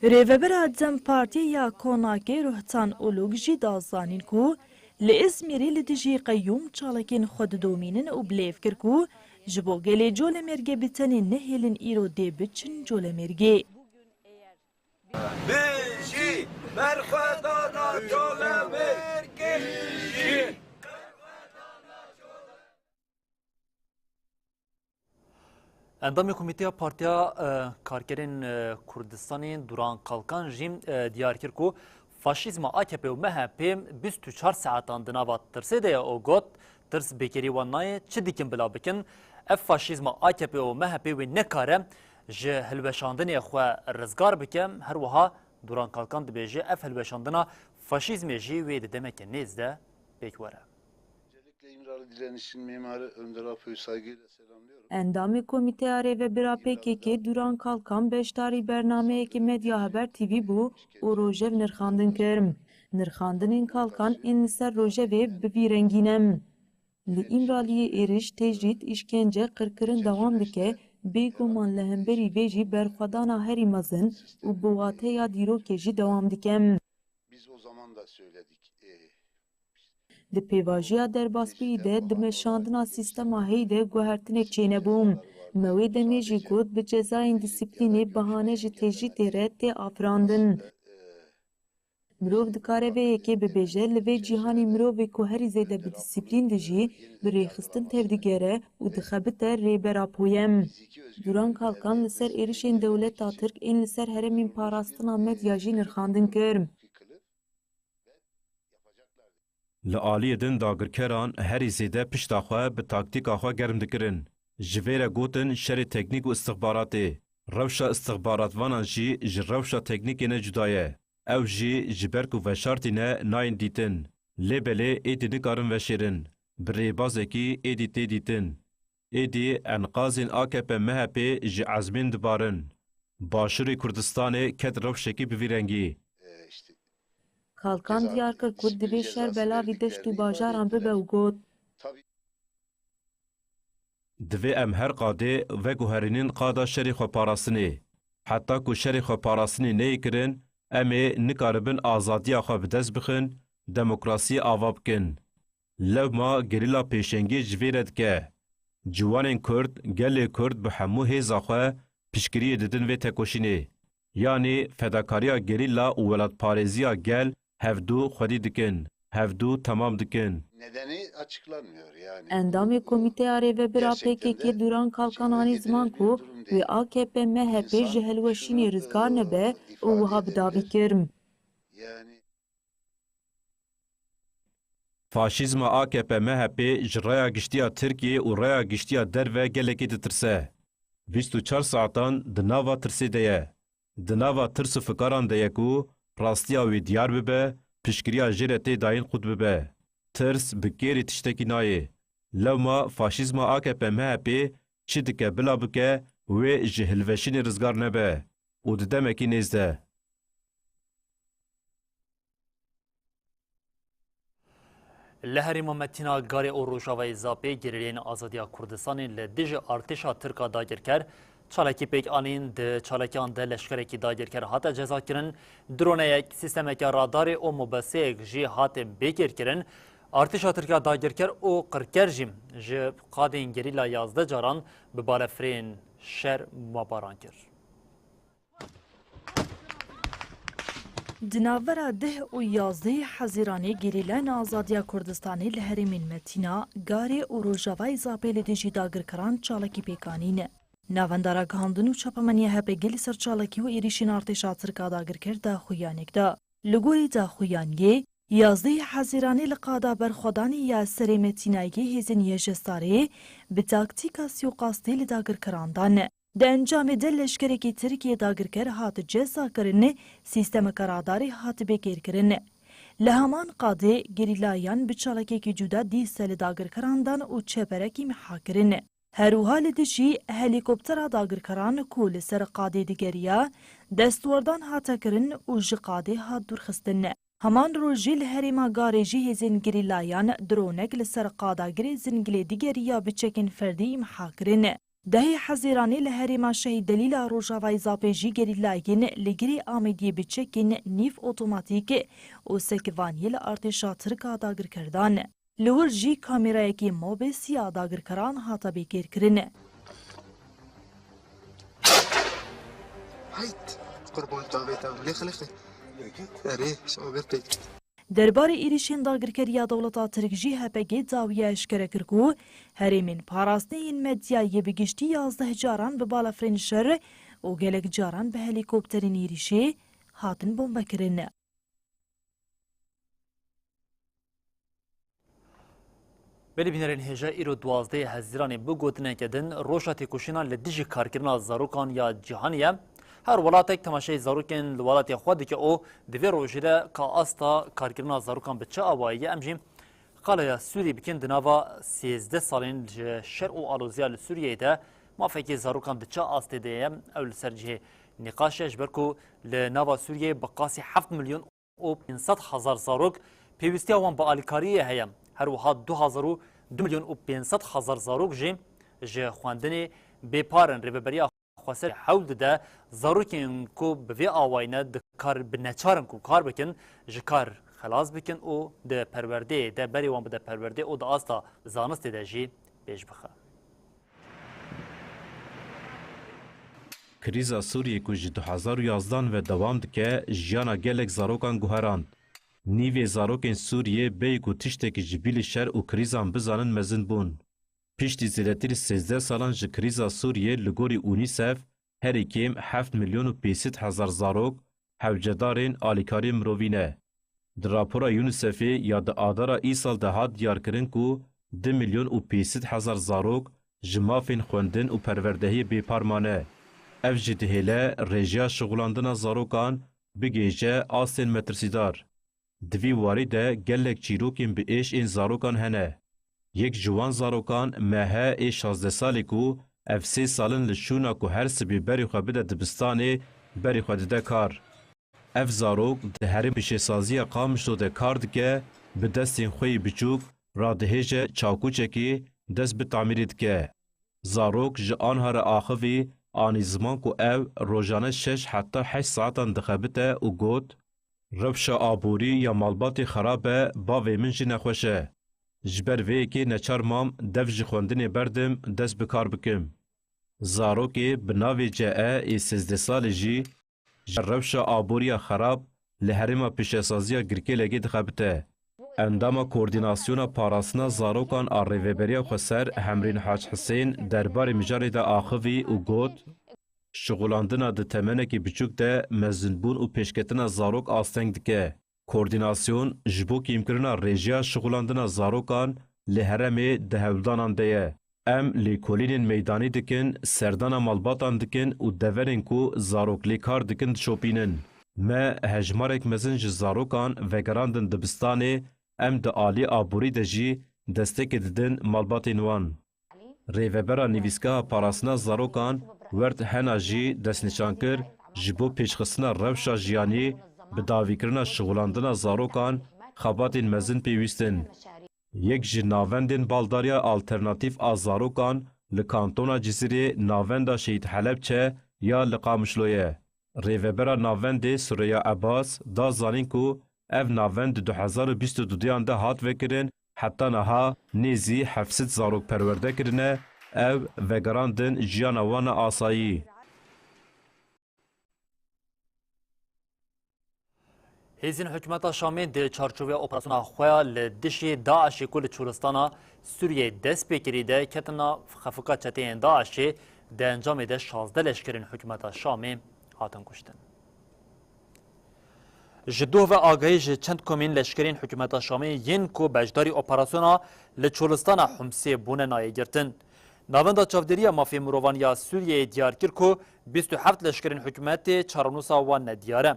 Rêvebira DEM Partiyê ya Konakê Ruhtan Ulug jî da zanîn ku li Îzmîrê li dijî qeyûm çalakên xwe didomînin û bilêv kir ku ji bo gelê Colemêrgê bi tenê nehêlin îro dê biçin Colemêrgê. Bijî berxwedana Colemêrgê jî. Endamê Komîteya Partiya, e, Karkerên, e, Kurdistanê Duran Kalkan jî, e, diyar kir ku faşîzma A K P û M H P bîst û çar saetan di nava tirsê de ye û got, tirs bêkerî wan nayê, çi dikin bila bikin? Ev faşîzma A K P û M H P wê nekare ji hilweşandinê xwe rizgar bike. Her wiha Duran Kalkan dibêje, ev hilweşandina faşîzmê jî wê di demeke nêz de pêk were. Öncelikle İmralı Direniş'in mimarı Önder Apo'yu saygıyla selamlıyorum. Endamê Komîteya Rêvebira P K K Duran Kalkan beşdarî bernameyekî Medya Haber T V bû û Rojev nirxandin kir. Nirxandinên Kalkan ên li ser Rojevê bi vî rengî ne. Li Îmraliyê êrîş, tecrîd, îşkence, qirkirin dewam dike, bêguman li hemberî vê jî berxwedana herî mezin û bi wateya dîrokê jî dewam dike. Biz o zaman da söyledik. E, Di pêvajoya derbasbûyî de di meşandina sîstema heyî de guhertinek çênebû. Me wê demê jî got, bi cezayên dîsîplînê bahane ji tecrîdê re tê afirandin. Mirov dikare vê yekê bibêje, li vê cîhanê mirovê ku herî zêde bi dîsîplîn dijî, bi rêxistin tevdigere û dixebite Rêber Apo ye. Duran Kalkan li ser êrişên dewleta Tirk ên li ser herêmên parastina medya jî nirxandin kir. Li aliyê din dagirkeran herî zêde pişta xwe bi taktîka xwe germ dikirin. Ji vê re gotin şerê teknîk û istixbaratê. Rewşa istixbaratvanan jî ji rewşa teknîkê ne cuda ye. Ew jî ji ber ku veşartî ne nayên dîtin. Lê belê êdî nikarin veşêrin. Bi rêbazekî êdî tê dîtin. Êdî enqazên A K P M H P ji ezmên dibarin. Başûrê Kurdistanê ket rewşekî bi vî rengî. Kalkan diyar kir ku divê şer belavî deşt û bajaran bibe û got, Divê em her qadê veguherînin qada şerê xweparastinê. Heta ku şerê xweparastinê neyê kirin, em ê nikaribin azadiya xwe bi dest bixin, demokrasiyê ava bikin. Lewma gerîla pêşengê ji vê re dike. Ciwanên Kurd, gelê Kurd bi hemû hêza xwe piştgiriyê didin vê tekoşînê. Yanî fedakariya gerîla û welatparêziya gel hevdu xwedî dikin, hevdu temam dikin. Nedeni açıklanmıyor yani. Endamê Komîteya Rêvebira P K K Duran Kalkan anî ziman ku wê A K P M H P ji hilweşînê rizgar nebe û wiha bi dawî kir. Yani Faşîzma A K P M H P ji raya giştiya Tirkiyê û raya giştiya derve gelekî ditirse. Bîst û çar saetan di nava tirsê de ye. Di nava tirs û fikaran de ye ku rastiya wê diyar bibe, piştgiriya jê re tê dayîn qut bibe. Tirs bi kêrî tiştekî nayê. Lewma faşîzma A K P M H P çi dike bila bike, wê ji hilweşînê rizgar nebe û di demekî nêz de. Li herêma Metîna Garê û Rojavayê Zapê gerîleyên Azadiya Kurdistanê li dijî artêşa Tirk a dagirker çalakî pêk anîn. Di çalakiyan de leşkerekî dagirker hate cezakirin, droneyek, sîstemeke radarê û mobeseyek jî hate bêkêrkirin. Artêşa Tirk a dagirker û qirker jî ji qadên gerîla yazdeh caran bi balefirên şer bombaran kir. Di navbera deh û yazdehê Hezîranê gerîlayên Azadiya Kurdistanê li herêmên Metîna, Garê û Rojavayê Zapê li dijî dagirkeran çalakî pêk anîn. Navenda Ragihandin û Çapemeniya H P G li ser çalakî û êrîşên artêşa Tirk a dagirker daxuyaniyek da. Li gorî daxuyaniyê, yazdehê Hezîranê li qada berxwedanê ya serê Metînayê hêzên YJSARê bi taktîka sîqastî li dagirkeran dan. Di encamê de leşkerekî Tirk yê dagirker hat cezakirin, sîstemeke radarê hat bêkêrkirin. Li heman qadê gerîlayan bi çalakiyekî cuda dîsa li dagirkeran dan û çeperekî imha kirin. Her wiha li dijî helîkoptera dagirkeran ku li ser qadê digeriya, destwerdan hate kirin û ji qadê hat dûrxistin. Heman rojê li herêma Garê jî hêzên gerîlayan dronek li ser qada girê Zingilê digeriya bi çekên ferdî îmha kirin. Dehê Hezîranê li herêma Şehîd Delîl a Rojavayê Zapê jî gerîlayên li girê Amêdiyê bi çekên nîv otomatîk û sekivaniyê li artêşa Tirk a dagirker dan. Li wir jî kamerayekî mobesî ya dagirkeran hate bêkêrkirin. Heyt! Qurban çavê te, lêxe, lêxe. Erê, şaver pêk. Derbarê êrîşên dagirkeriya dewleta Tirk jî H P G dawiya eşkere kir ku herêmên parastinê yên medyayê bi giştî yazdeh caran bi balafirên şer û gelek caran bi helîkopterên êrîşê hatin bombekirin. Belê bînerên hêja, îro duwazdehê Hezîranê bi gotineke din roja têkoşîna li dijî karkirina zarokan ya cîhanî ye. Her welatek temaşeyê zarokên li welatê xwe dike û di vê rojê de ka asta karkirina zarokan bi çi awayî ye, em jî qala ya Sûrî bikin. Di nava sêzdeh salên ji şer û aloziya li Sûriyeyê de mafekê zarokan di çi astê de ye, ew li ser cihê nîqaş e, ji ber ku li nava Sûriyeyê bi qasî heft milyon û pênc sed hezar zarok pêwîstiya wan bi alîkariyê heye. Her wiha du hezar û du milyon û pênc sed hezar zarok jî ji xwendinê bêpar in. Rêveberiya Xweser hewl dide zarokên ku bi vê awayî ne dikar, bi neçar in ku kar bikin, ji kar xelas bikin û di perwerdeyê de berê wan bide perwerdê û di asta zanistê de jî pêş bixe. Krîza Sûriyê ku ji du hezar û yazdan ve dewam dike, jiyana gelek zarokan guherand. Nîvê zarokên Sûriyê bêyî ku tiştekî ji bilî şer û krîzan bizanin mezin bûn. Piştî zêdetirî sêzdeh salan ji krîza Sûriyê li gorî UNICEF herî kêm heft milyon û pênsî sed hezar zarok hewcedarên alîkariyên mirovî ne. Di rapora UNICEFê ya di adara îsal de hat diyarkirin ku du milyon û pênsî sed hezar zarok ji mafên xwendin û perwerdehiyê bêpar mane. Ev jî dihêle rêjeya şixulandina zarokan bigihêje astên metirsîdar. Di vî warî de gelek çîrokên bi êş ên zarokan hene. Yek ji wan zarokan Mehe ê şazdeh salî ku ev sê sal in li şûna ku her sibê berê xwe bide dibistanê, berê xwe dide kar. Ev zarok di herêm pêşesaziya Qamişlo de kar dike, bi destên xwe yê biçûk radihêje çakûçekê dest bi tamîrê dike. Zarok ji anha re axivî, anî ziman ku ew rojane şeş heta heşt saetan dixebite û got, Rewşa aborî ya malbatê xerab e, bavê min jî nexweş e. Ji ber vê yekê neçar mam dev ji xwendinê berdim, dest bi kar bikim. Zarokê bi navê C E ê sêzdeh salî jî ji rewşa aboriya xerab li herêma pêşesaziya Girkêlegê dixebite. Endama Koordînasyona Parastina Zarokan a Rêveberiya Xweser Hemrîn Hac Hisên derbarê mijarê de axivî û got, Şixulandina di temenekî biçûk de mezinbûn û pêşketina zarok asteng dike. Koordînasyon ji bo kêmkirina rêjeya şixulandina zarokan li herêmê di hewldanan de ye. Em lêkolînên meydanî dikin, serdana malbatan dikin û deverên ku zarok lê kar dikin dişopînin. Me hejmarek mezin ji zarokan vegerandin dibistanê, em di alî aborî de jî destekê didin malbatên wan. Rêvebera Nivîsgeha Parastina Zarokan Werd Hena jî destnîşan kir, ji bo pêşxistina rewşa jiyanî, bi dawîkirina şixulandina zarokan xebatên mezin pêwîst in. Yek ji navendên baldariya alternatîf a zarokan li kantona Cizîrê navenda Şehîd Helebçe ya li Qamişlo ye. Rêvebera navendê Sureya Ebas da zanîn ku ev navend di du hezar û bîst û duduyan de hat vekirin, heta niha nêzî heft sed zarok perwerde kirine, ew vegerandin jiyana wan a asayî. Hêzên hikûmeta Şamê di çarçoveya operasyona xwe ya li dijî DAIŞê ku li çolistana Sûriyeyê dest pê kirî de ketina xefika çeteyên DAIŞê, di encamê de şazdeh leşkerên hikûmeta Şamê hatin kuştin. Ji doh ve agahî ji çend komên leşkerên hikûmeta Şamê yên ku beşdarî operasyona li çolistana Humsê bûne nayê girtin. Navenda Çavdêriya Mafê Mirovan ya Sûriyeyê diyar kir ku bîst û heft leşkerên hikûmetê çarenûsa wan nediyar e.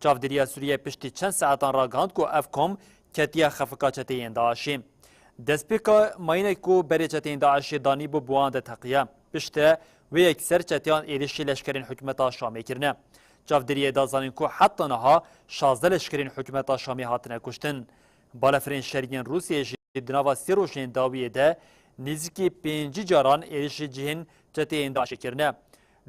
Çavdêriya Sûriyeyê piştî çend saetan ragihand ku ev kom ketiye xefika çeteyên DAIŞê. Destpêka mayînek ku berê çeteyên DAIŞê danîbû bi wan de teqiye. Piştre wê yekser çeteyan êrişî leşkerên hikûmeta Şamê kirine. Çavdêriyê da zanîn ku heta niha şazdeh leşkerên hikûmeta Şamê hatine kuştin. Balafirên şer yên Rûsiyê jî di nava sê rojên dawiyê de nêzîkî pêncî caran êrişî cihên çeteyên DAIŞê kirine.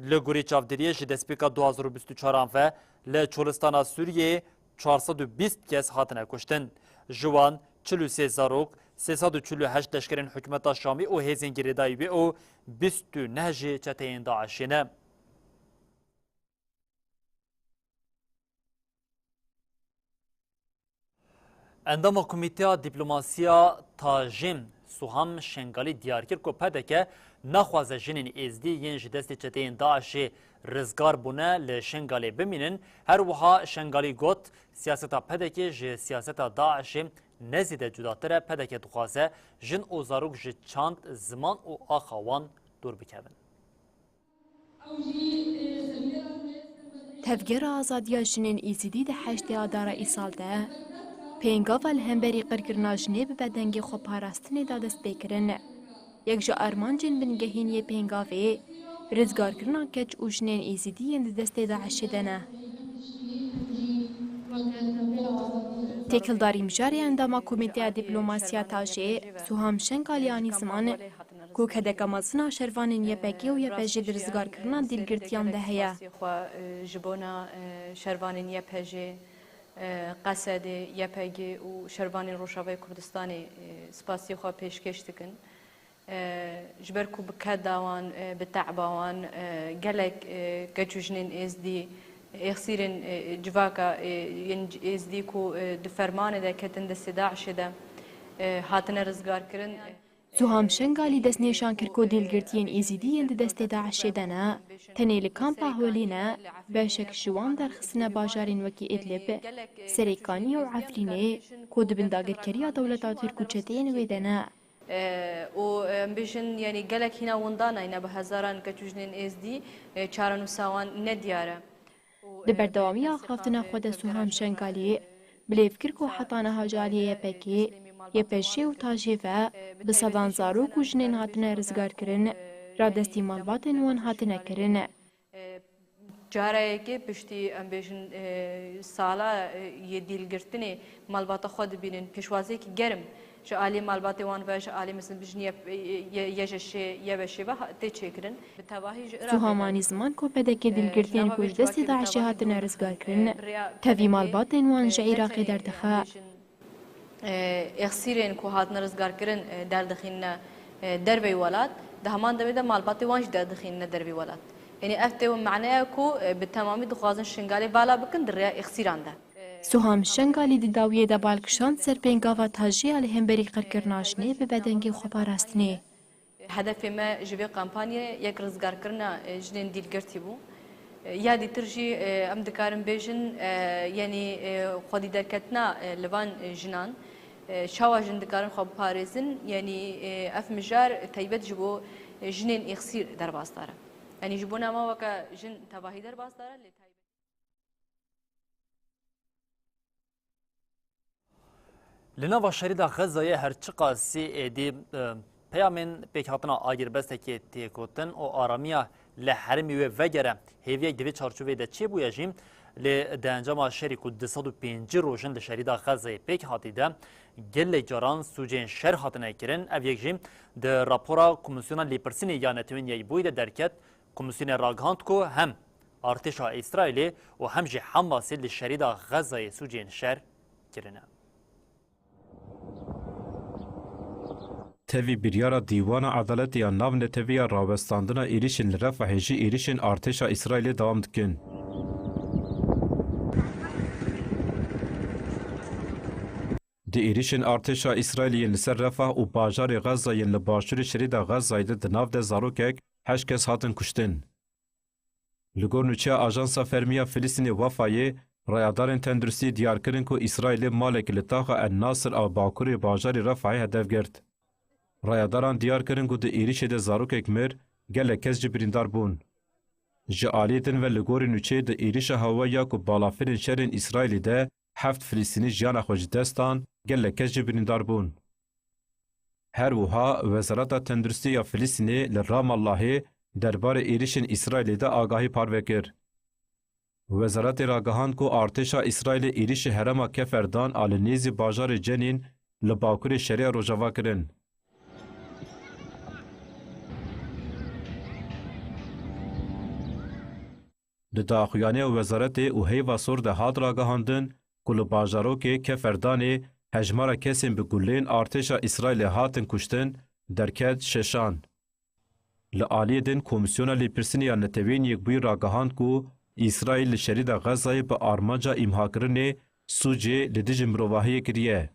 Li gorî çavdêriyê ji destpêka du hazar û bîst û çaran ve li çolistana Sûriyeyê çar sed û bîst kes hatine kuştin. Ji wan çil û sê zarok, sê sed û çil û heşt leşkerên hikûmeta Şamî û hêzên girêdayî wê û bîst û neh jî çeteyên DAIŞê ne. Endama Komîteya Dîplomasiya Tajê Suham Şengalî diyar kir ku P D K naxwaze jinên êzdî yên ji destê çeteyên DAIŞê rizgar bûne li Şengalê bimînin. Her wiha Şengalî got, siyaseta P D K ji siyaseta DAIŞê ne zêde cudatir e. P D K dixwaze jin û zarok ji çand, ziman û axa wan dûr bikevin. Tevgera Azadiya Jinên Êzidî di heştê Adara îsal de pêngava li hemberî qirkirina jinê bi bedengê xweparastinê de dest pê kirin. Yek ji armancên bingehîn yê pêngavê, rizgarkirina keç û jinên Êzidî yên di destê DAIŞê de ne. Têkildarî mijarê endama Komîteya Dîplomasiya Tajê, Suham Şengalî anî ziman, ku kedeka mezin a şervanên Y P G û Y P J di rizgarkirina dîlgirtiyan de heye. Rastî xwe, e, ji bona, e, şervanên Y P J, e, Qesedê, Y P G û şervanên Rojavayê Kurdistanê, e, spasiyê xwe pêşkêş dikin. E, ji ber ku bi keda wan, e, bi te'ba wan, e, gelek, e, keç û jinên êzdî, êxsîrên, e, civaka, e, yên êzdî ku, e, di fermanê de ketin destê DAIŞê de, e, hatine rizgarkirin. Suham Şengalî destnîşan kir ku dîlgirtiyên Êzîdî yên di destê DAIŞê de ne, tenê li kampa Holî ne, beşek ji wan derxistine bajarên wekî Idlib, Serêkaniyê û Efrînê ku di bin dagirkeriya dewleta Tirk û çeteyên wê de ne. E, û, e, em bêjin, yanî gelek hîna winda nayne, bi hezaran keç û jinên Êzdî, e, çarenûsa wan nediyar e. Di berdewamiya axaftina xwe de Suham Şengalî bilêv kir ku heta niha ji aliyê Y P G, Y P J û Tajê ve bi sedan zarok û jinên hatine rizgarkirin, radestî malbatên wan hatine kirin. E, cara yekê piştî, em bêjin, e, sala, e, yê dîlgirtinê malbata xwe dibînin, pêşwaziyekî germ ji alî malbatê wan ve, ji alî, mesela, bijin Y P, Y J Ş, Y B Ş ve ha-, tê çêkirin. Bi tevahî ji Iraqê Suham anî ziman ku P D K dîlgirtiyên ku ji destê DAIŞê hatine rizgarkirin, tevî malbatên wan ji Iraqê derdixe. E, êxsîrên ku hatine rizgarkirin, e, derdixînine, e, derveyî welat, di heman demê de malbatê wan jî derdixînine derveyî welat. Yanî ev tê wê maneya ku, e, bi temamî dixwazin Şingalê vala bikin di rêya êxsîran de. Suham Şengalî di dawiyê de bal kişand ser pêngava tajê ya li hemberî qirkirina jinê bi bedengê xweparastinê. Hedefê me ji vê kampanyê yek rizgarkirina, e, jinên dîlgirtî bû. E, ya dîtir jî, e, em dikarin bêjin, e, yanî, e, xwedî derketina, e, li van, e, jinan, e, çawa jin dikarin xwe biparêzin, yanî, e, ev mijar taybet ji bo, e, jinên êxsîr derbasdar e. Yanî ji bona me weke jin tevahî derbasdar e, lê taybet Li nava şerîda Xezayê her çiqasî êdî, e, peyamên pêkhatina agirbestekê têkotin û aramiya li herêmê wê vegere hêviyek di vê çarçoveyê de çêbûye jî, lê di encama şerî ku du sed û pêncî roj in li şerîda Xezayê pêk hatî de gelek caran sûcên şer hatine kirin. Ev yek jî di rapora Komîsyona Lêpirsînê ya Netewên Yekbûyî de derket. Komîsyonê ragihand ku hem artêşa Îsraîlê û hem jî Hamasê li şerîda Xezayê sûcên şer kirine. Tevî biryara Dîwana Edaletê ya Navnetewî ya rawestandina êrîşên li Refahê jî êrîşên artêşa Îsraîlê dewam dikin. Di êrîşên artêşa Îsraîlê yên li ser Refah û bajarê Xeza yên li başûrê şerîda Xezayê de di nav de zarokek heşt kes hatin kuştin. Li gor nûçeya Ajansa Fermî ya Filistînê Wefayê, rayedarên tenduristî diyar kirin ku Îsraîlê malekî li taxa El Nasir a bakurê bajarê Refahê hedef girt. Rayedaran diyar kirin ku di êrîşê de zarokek mir, gelek kes jî birîndar bûn. Ji aliyê din ve li gorî nûçeyê di êrîşa hewayî ya ku balafirên şerên Îsraîlê de heft Filistînî jiyana xwe ji dest dan, gelek kes jî birîndar bûn. Her wiha Wezareta Tenduristiyê ya Filistînê li Ramallahê derbarê êrîşên Îsraîlê de agahî parve kir. Wezaretê ragihand ku artêşa Îsraîlê êrîşê herêma Kefer Dan a li nêzî bajarê Cenîn li bakurê şerê ya Rojava kirin. Di daxuyanîya wezaretê û heyva sor de hat ragihandin ku li bajarokê Keferdanê hejmara kesên bi guleyên artêşa Îsraîlê hatin kuştin derket şeşan. Li aliyê din Komîsyona Lêpirsînê ya Neteweyên Yekbûyî ragihand ku Îsraîl li şerîda Xezayê bi armanca îmhakirinê sûcê li dijî mirovahiyê kiriye.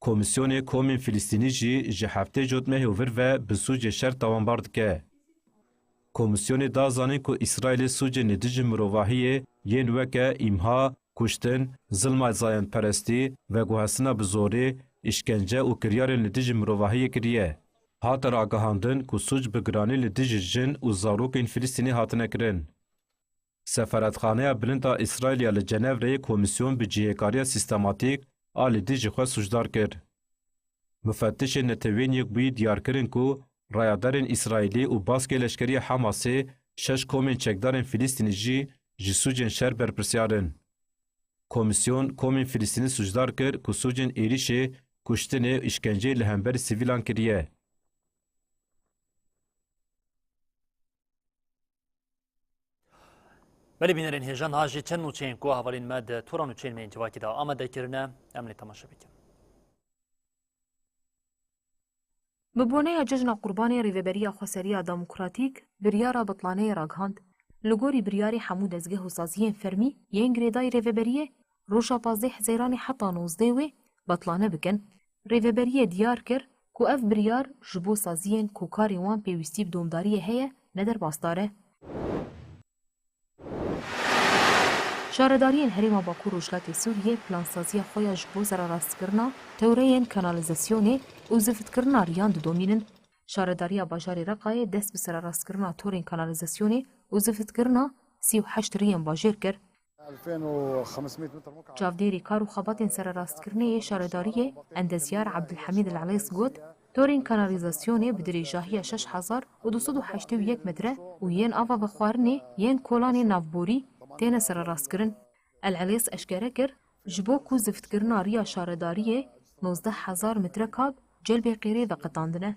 Komîsyonê Komên Filistînî jî ji heftê cotmehê û vir ve bi sûcê şer tawanbar dike. Komîsyonê da zanîn ku Îsraîlê sûcên li dijî mirovahiyê yên weke îmha, kuştin, zilma zayendperestî, veguhestina bi zorê, îşkence û kiryarên li dijî mirovahiyê kiriye. Hate ragihandin ku sûc bi giranî li dijî jin û zarokên Filistînî hatine kirin. Sefaretxaneya Bilind a Îsraîlê ya li Cenevreyê komîsyon bi cihêkariya sîstematîk a li dijî xwe sûcdar kir. Mufettişên Neteweyên Yekbûyî diyar kirin ku rayadarên Îsraîlî û baskê leşkerî ya Hamasê şeş komên çekdarên Filistînî jî ji sûcên şer berpirsyar in. Komîsyon komên Filistînî sûcdar kir ku sûcên êrîşê, kuştinê û îşkenceyê li hemberî sivîlan kiriye. Belê bînerên hêja, niha jî çend nûçeyên ku hevalên me di tora nûçeyên me yên civakî de amade kirine, em lê temaşe bikin. Bi boneya Cejna Qurbanê Rêveberiya Xweseriya Demokratîk biryara betlaneyê ragihand. Li gorî biryarê hemû dezgeh û saziyên fermî yên girêdayî Rêveberiyê roja pazdeh Hezeyranê heta nozdeh wê betlane bikin. Rêveberiyê diyar kir ku ev biryar ji bo saziyên ku karên wan pêwîstî bi domdariyê heye ne derbasdar e. Şaredariyên Herêma Bakur Rojhilatê Sûriyê plansaziya xwe ya ji bo sererastkirina tewreyên kanalizasyonê û zivitkirina riyan didomînin. Şaredariya bajarê Reqayê dest bi sererastkirina torên kanalizasyonê û zivitkirina sî û heşt riyên bajêr kir. Çavdêrê kar û xebatên sererastkirinê yê şaredariyê endezyar Abdulhamid El Elês got, torên kanalîzasyonê bi dirêjahiya şeş hezar û du sed û heştê û yek metre û yên ava vexwarinê yên kolanê navborî têne sererastkirin. El Elês eşkere kir, ji bo ku ziftkirina riya şaredariyê nozdeh hezar metrekab celbê qêrê veqetandine.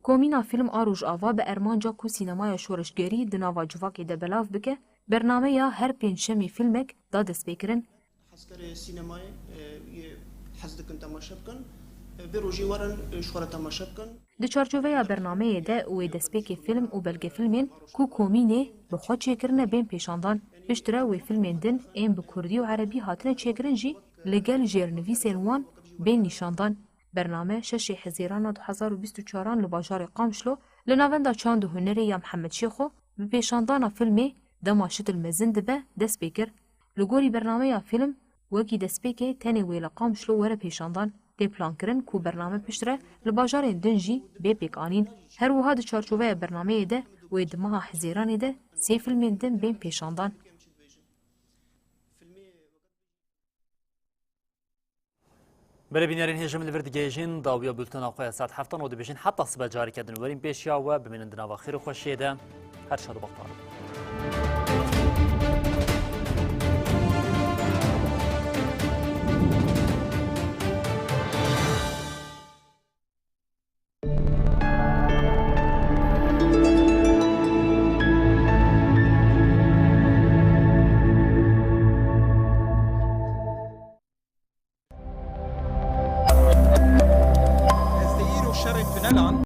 Komîna Fîlm a Rojava bi ermanca ku sînemaya şoreşgerî di nava civakê de belav bike, bernameya her pêncşemê fîlmek da destpêkirin. Hezkerê sînemayê, e, yê hez dikin temaşe bikin, e, vê rojê werin, e, ji xwe re temaşe bikin. Di çarçoveya bernameyê de wê destpêkê fîlm û belgefîlmên ku komînê bi xwe çêkirine bên pêşandan. Piştre wê fîlmên din ên bi kurdî û erebî hatine çêkirin jî li gel jêrnivîsên wan bên nîşandan. Bername şeşê Hezêrana du hezar û bîst û çaran li bajarê Qamişlo li Navenda Çand û Hunerê ya Mihemed Şêxo bi pêşandana fîlmê dema şitil mezin dibe dest pê kir. Li gorî bernameya fîlm, wekî destpêkê tenê wê li Qamişlo were pêşandan. Tê plankirin ku bername piştre li bajarên din jî bê pêkanîn. Her wiha di çarçoveya bernameyê de wê di meha Hezêranê de sê fîlmên din bên pêşandan. Belê bînerên hêja, em li vir digihêjin dawiya bultena xwe ya saet heftan û dibêjin heta sibe careke din werîn pêşiya we, bimînin di nava xêr û xweşiyê de. Her şad û bextewar bin. Ez dê îro şerê tunelan